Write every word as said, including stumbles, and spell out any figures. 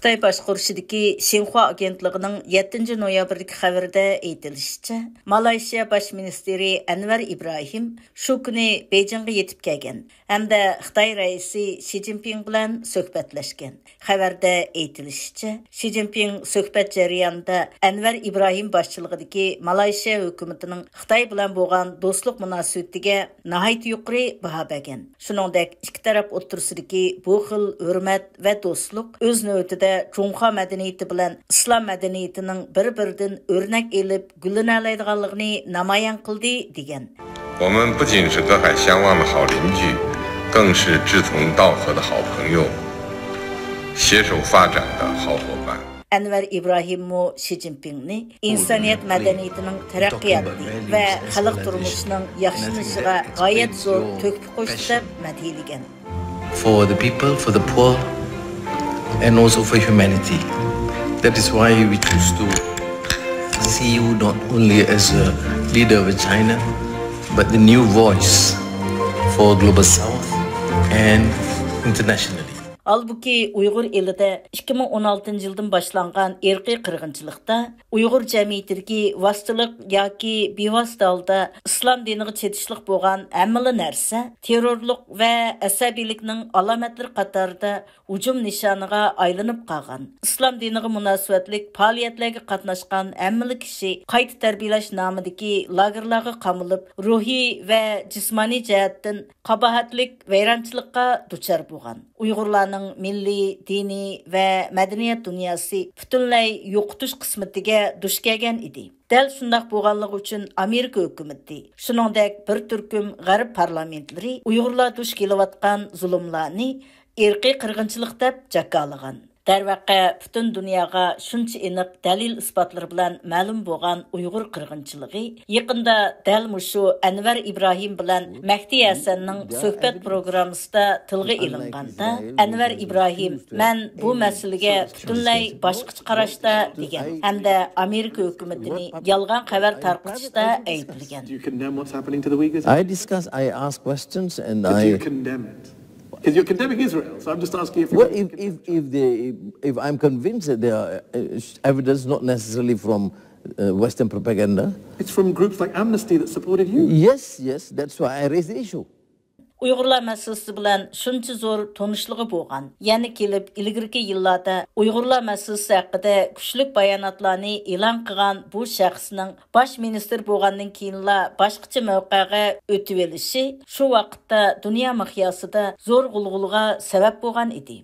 خىتاي باشقۇرۇشىدىكى شىنخۇا ئاگېنتلىقىنىڭ يەتتىنچى نويابىردىكى خەۋىرىدە ئېيتىلىشىچە، مالايشىيا باش مىنىستىرى ئەنۋەر ئىبراھىم شۇ كۈنى بېيجىڭغا يېتىپ كەلگەن ھەمدە خىتاي رەئىسى شى جىنپىڭ بىلەن سۆھبەتلەشكەن. خەۋەردە ئېيتىلىشىچە، شى جىنپىڭ سۆھبەت جەريانىدا ئەنۋەر ئىبراھىم باشچىلىقىدىكى مالايشىيا ھۆكۈمىتىنىڭ خىتاي بىلەن بولغان دوستلۇق مۇناسىۋىتىگە ناھايىتى يۇقىرى باھا بەرگەن. شۇنىڭدەك ئىككى تەرەپ ئوتتۇرىسىدىكى بۇ خىل ھۆرمەت ۋە دوستلۇق ئۆز نۆۋىتىدە جۇڭخۇا مەدەنىيىتى بىلەن ئىسلام مەدەنىيىتىنىڭ بىر-بىرىدىن ئۆرنەك ئېلىپ گۈللىنەلەيدىغانلىقىنى نامايان قىلدى، دېگەن. 我们不仅是隔海相望的好邻居，更是志同道合的好朋友，携手发展的好伙伴。 ئەنۋەر ئىبراھىممۇ شى جىنپىڭنى ئىنسانىيەت مەدەنىيىتىنىڭ تەرەققىياتى ۋە خەلق تۇرمۇشىنىڭ ياخشىلىنىشىغا غايەت زور تۆھپە قوشتى دەپ مەدھىيلىگەن. For the people, for the poor, and also for humanity. That is why we choose to see you not only as a leader of China, but the new voice for Global South and internationally. ھالبۇكى، ئۇيغۇر ئېلىدە ئىككى مىڭ ئون ئالتىنچى يىلدىن باشلانغان ئىرقىي قىرغىنچىلىقتا ئۇيغۇر جەمئىيىتىدىكى ۋاسىتىلىق ياكى بىۋاسىتە ھالدا ئىسلام دىنىغا چېتىشلىق بولغان ھەممىلا نەرسە تېررورلۇق ۋە ئەسەبىيلىكنىڭ ئالامەتلىرى قاتارىدا ھۇجۇم نىشانىغا ئايلىنىپ قالغان. ئىسلام دىنىغا مۇناسىۋەتلىك پائالىيەتلەرگە قاتناشقان ھەممىلا كىشى قايتا تەربىيەلەش نامىدىكى لاگېرلارغا قامىلىپ، روھىي ۋە جىسمانىي جەھەتتىن قاباھەتلىك ۋەيرانچىلىققا دۇچار بولغان. ئۇيغۇرلارنىڭ مىللىي، دىنىي ۋە مەدەنىيەت دۇنياسى پۈتۈنلەي يوقىتىش قىسمىتىگە دۇچ كەلگەن ئىدى. دەل شۇنداق بولغانلىقى ئۈچۈن ئامېرىكا ھۆكۈمىتى، شۇنىڭدەك بىر تۈركۈم غەرب پارلامېنتلىرى ئۇيغۇرلار دۇچ كېلىۋاتقان زۇلۇملارنى ئىرقىي قىرغىنچىلىق دەپ جاكارلىغان. دەرۋەقە، پۈتۈن دۇنياغا شۇنچە ئېنىق دەلىل-ئىسپاتلىرى بىلەن مەلۇم بولغان ئۇيغۇر قىرغىنچىلىقى يېقىندا دەل مۇشۇ ئەنۋەر ئىبراھىم بىلەن مەھدى ھەسەننىڭ سۆھبەت پروگراممىسىدا تىلغا ئېلىنغاندا، ئەنۋەر ئىبراھىم، مەن بۇ مەسىلىگە پۈتۈنلەي باشقىچە قاراشتا دېگەن ھەمدە ئامېرىكا ھۆكۈمىتىنى يالغان خەۋەر تارقىتىشتا ئەيىبلىگەن. Do you condemn what's happening to the Uyghurs? I discuss, I ask questions, and I. Do you condemn it? Because you're condemning Israel, so I'm just asking if you. Well, if, if, if, they, if I'm convinced that there are uh, evidence, not necessarily from uh, Western propaganda. It's from groups like Amnesty that supported you. Yes, yes, that's why I raised the issue. ئۇيغۇرلار مەسىلىسى بىلەن شۇنچە زور تونۇشلۇقى بولغان، يەنە كېلىپ ئىلگىرىكى يىللاردا ئۇيغۇرلار مەسىلىسى ھەققىدە كۈچلۈك باياناتلارنى ئېلان قىلغان بۇ شەخسنىڭ باش مىنىستىر بولغاندىن كېيىنلا باشقىچە مەۋقەگە ئۆتۈۋېلىشى شۇ ۋاقىتتا دۇنيا مىقياسىدا زور غۇلغۇلىغا سەۋەب بولغان ئىدى.